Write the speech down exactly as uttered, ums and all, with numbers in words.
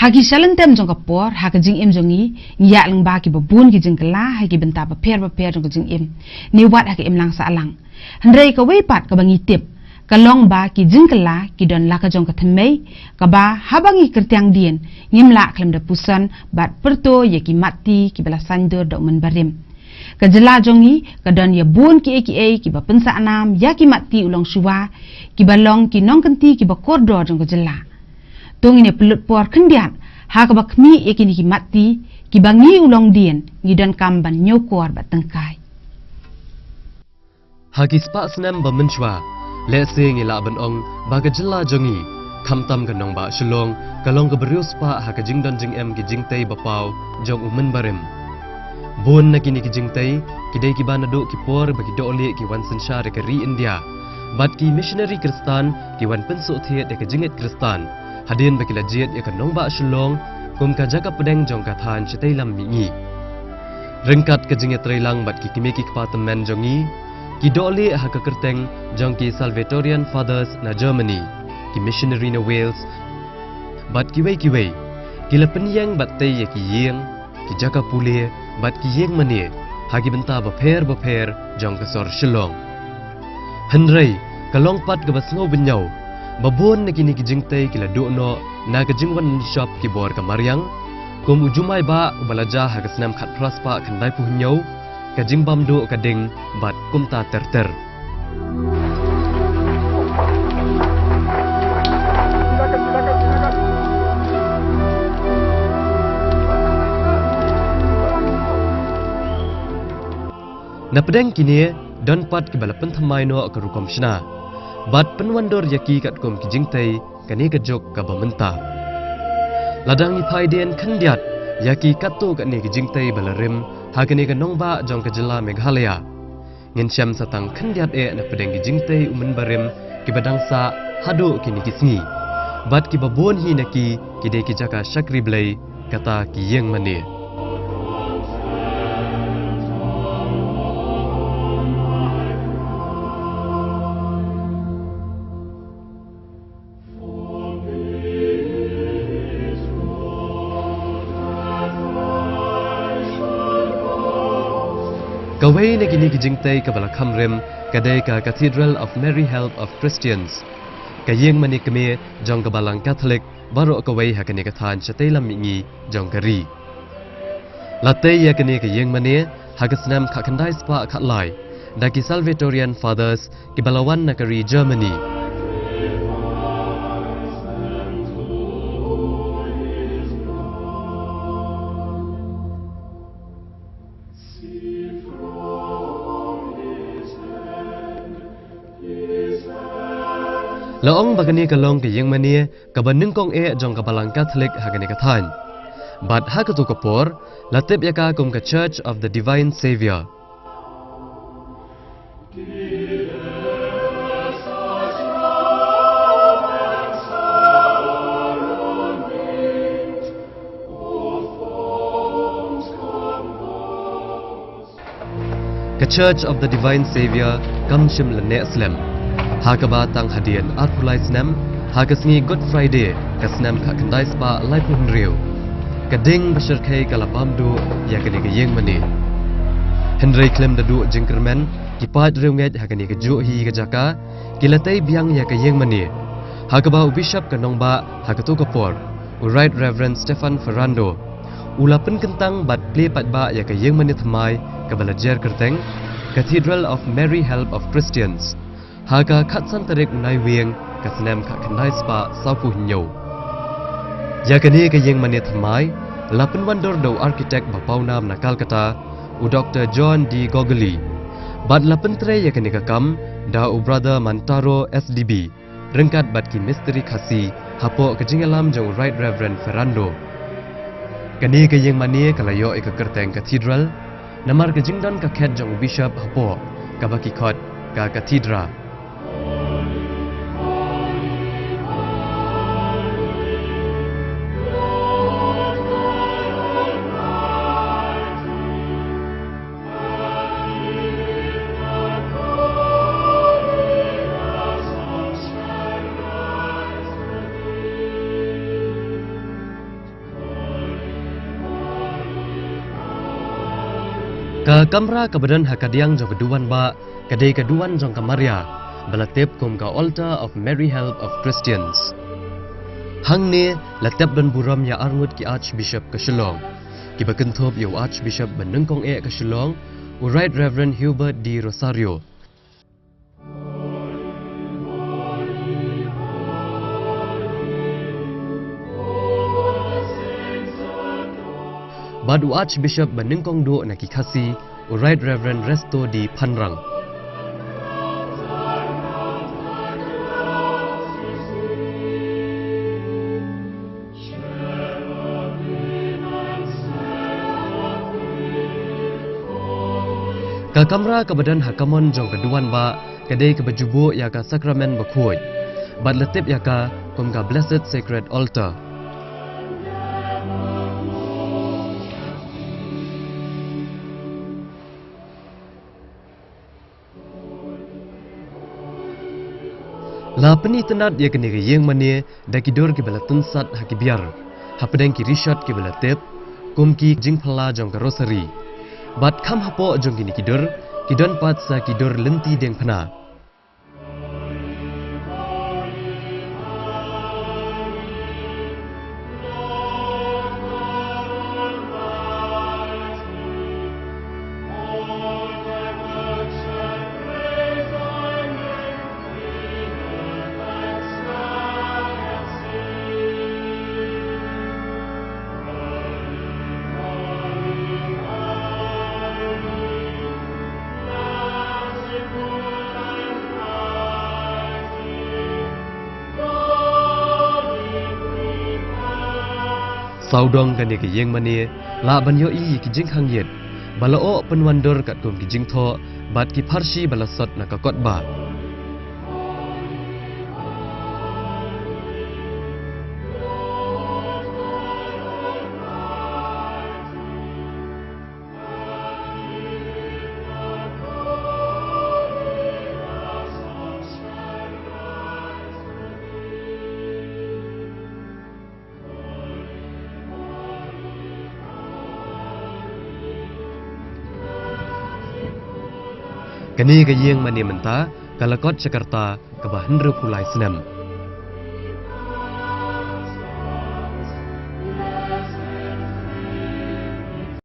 Ha ki shalynter jong ka por, ha ka jingim jong ngi, ngi ïaid lyngba kiba bun ki jingkylla, ha ki bynta bapher bapher jong ka jingim. Ne wat ha ka imlang sahlang. Hynrei kawei pat kaba ngi tip, ka long ba ki jingkylla, ki don la ka jong ka thymmei, kaba haba ngi kyrtiang dien, ngim lah khlem da puson, bad pyrto ïa ki matti, kiba la saiñdur da u mynbarim. Ka jylla jong ngi, ka don ïa bun kiei kiei, kiba pynsahnam, ïa ki matti u longshuwa, kiba long ki nongkynti, kiba kordor jong ka jylla. To ngin ïa pynlut por khyndiat, ha kaba khmih ïa kine ki matti, kiba ngi u longdien, ngi donkam ban ñiewkor bad tyngkai. Ha ki spah snem ba mynshuwa, lehse ngi lah ban ong, ba ka jylla jong ngi, khamtam ka nongbah Shillong, ka long kaba riewspah ha ka jingdon jingem ki jingtei bapaw, jong u mynbarim. Bun na kine ki jingtei, ki dei kiba naduh ki por ba ki dohlieh ki wan synshar ïa ka ri India. Bad ki missionary Khristan, ki wan pynsuhthied ïa ka jingngeit Khristan. Hadien ba ki la jied ïa ka nongbah Shillong, kum ka jaka pdeng jong ka thaiñ shatei lam mihngi. Ryngkat ka jingïatreilang bad ki kmie ki kpa tymmen jong ngi, ki dohlieh ha ka kyrteng jong ki Salvatorian Fathers na Germany, ki missionary na Wales, bad kiwei kiwei, ki la pynïeng bad tei ïa ki ïing, ki jaka pule, bad ki ïing mane, ha ki bynta bapher bapher, jong ka sor Shillong. Hynrei, ka long pat kaba sngew bynñiaw, ba bun na kine ki jingtei ki la duh noh, na ka jingwan shop ki bor ka mariang, kum u Jumai Bah, uba la jia ha ka snem khatphra spah khyndaiphew hynñiew, ka jingbam duh ka ding, bad kumta ter ter. Na pdeng kine, don pat kiba la pynthymmai noh ka rukom shna. Bad pynwandur ïa ki katkum ki jingtei, kane ka juk kaba mynta. Lada ngi phai dien khyndiat, ïa ki katto katne ki jingtei ba la rim, ha kane ka nongbah jong ka jylla Meghalaya. Ngin shem sa tang khyndiat eh na pdeng ki jingtei u mynbarim, kiba dang sah, haduh kine ki sngi. Bad kiba bun hi na ki, ki dei ki jaka shakri Blei, kata ki ïing mane. Kawei na kine ki jingtei kaba la kham rim, ka dei ka Cathedral of Mary Help of Christians. Ka ïing mane kmie, jong ka Balang Katholik, baroh kawei ha kane ka thaiñ shatei lam mihngi, jong ka ri. La tei ïa kane ka ïing mane, ha ka snem khatkhyndai spah khatlai, da ki Salvatorian Fathers, kiba la wan na ka ri Germany. La ong ba kane ka long ka ïing mane, kaba nyngkong eh jong ka Balang Katholik ha kane ka thaiñ. Bad ha kato ka por, la tip ïa ka kum ka Church of the Divine Savior. Ka Church of the Divine Savior, kam shym la neh slem. Ha kaba tang hadien arphew lai snem, ha ka sngi Good Friday, ka snem khatkhyndai spah laiphew hynriew, ka ding ba shyrkhei ka la bam duh, ïa kane ka ïing mane. Hynrei khlem da duh jingkyrmen, ki paid riewngeit ha kane ka juh hi ka jaka, ki la tei biang ïa ka ïing mane. Ha kaba u Bishop ka nongbah, ha kato ka por, u Right Reverend Stephan Ferrando, u la pynkyntang bad plie paidbah ïa ka ïing mane thymmai, kaba la jer kyrteng, Cathedral of Mary Help of Christians. Ha ka khatsan tarik u Naiwieng, ka snem khatkhyndai spah sawphew hynñiew. Ïa kane ka ïing mane thymmai, la pynwandur da u architect ba pawnam na Calcutta, u Doktor John D. Goggoley. Bad la pyntrei ïa kane ka kam, da u Brother Mantaro S D B, ryngkat bad ki mistri Khasi, hapoh ka jingïalam jong u Right Reverend Ferrando. Kane ka ïing mane ka la ïoh ïa ka kyrteng Cathedral, namar ka jingdon ka khet jong u Bishop hapoh, kaba ki khot ka Cathedra. Ka kamra kaba don ha kadiang jong ka duwan bah ka dei ka duwan jong ka Maria, ba la tip kum ka Altar of Mary Help of Christians. Hangne la tep don burom ïa arngut ki Archbishop ka Shillong, kiba kynthup ïa u Archbishop ba nyngkong eh ka Shillong, u Right Reverend Hubert D Rosario. Bad u Archbishop ba nyngkong duh na ki Khasi, u Right Reverend Resto D Phanrang. Ka kamra kaba don ha kamon jong ka duwan bah ka dei kaba ju buh ïa ka Sakramen Bakhuid, bad la tip ïa ka kum ka Blessed Sacred Altar. La pynitynnad ïa kane ka ïing mane da ki dur kiba la tynsat ha ki biar, hapdeng ki rishot kiba la tip kum ki jingphylla jong ka Rosary. Bad kham hapoh jong kine ki dur ki don pat sa ki dur lynti diengphna. Sawdong kane ka ïing mane lah ban ïohi ïa ki jingkhang ïit ba la oh pynwandur katkum ki jingthoh bad ki pharshi ba la sot na ka kot bah. Kane ka ïing mane mynta ka la kot sha ka rta kaba hynriewphew lai snem.